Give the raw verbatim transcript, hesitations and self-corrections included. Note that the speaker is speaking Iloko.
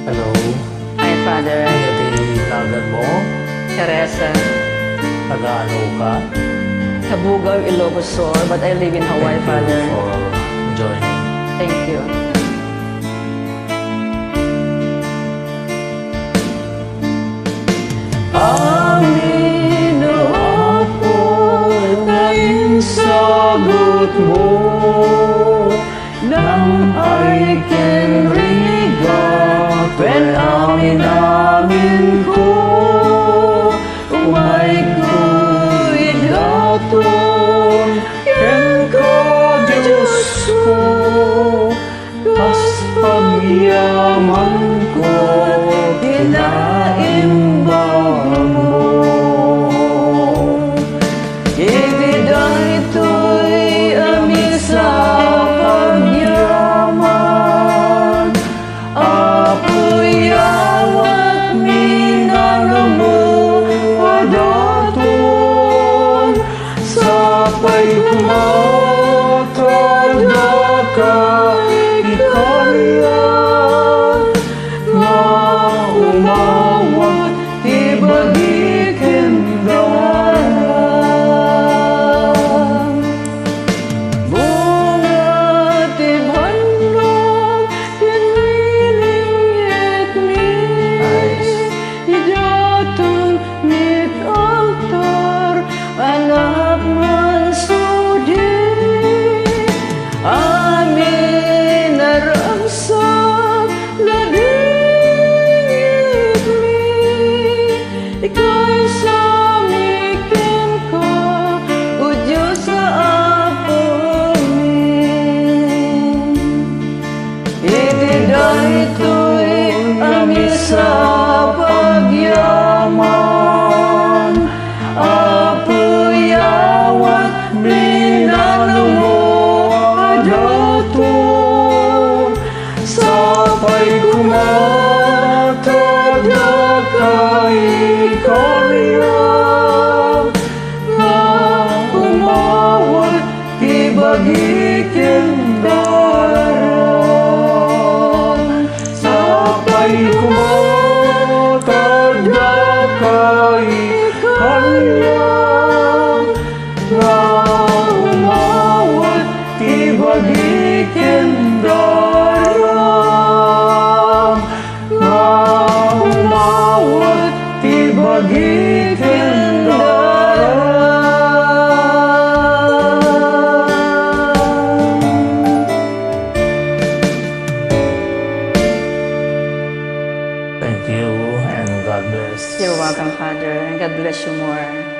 Hello. Hi, Father. Ano ti nagan mo? Teresa. Taga ano ka? Cabugao, Ilocos Sur, but I live in Hawaii, Father. Thank you for joining. Thank you. Amin, Apo, nga insagutmo, nang ay ken rigat, ken amin-aminko, umayko idaton kenka, Diosko, kas pagyamanko ti naimbagmo. Iti daytoy a misa a pagyaman, Apo, yawatmi nanmo a daton, sapay koma ta daka ikarian nga umawat ti bagi ken daram. Bunga ti bannog ken liningitmi, idaton met altar, anak, mansudi. Amin a ragsak, liningitmi, ikaysami kenka, O Dios a Apomi. Iti daytoy a misa a pagyaman, Apo, yawatmi nanmo a daton, sapay koma ta daka ikarian nga umawat ti bagi ken daram. Sapay koma ta daka ikarian nga umawat ti bagi ken daram, nga umawat ti bagi ken daram. Thank you and God bless. You're welcome, Father, and God bless you more.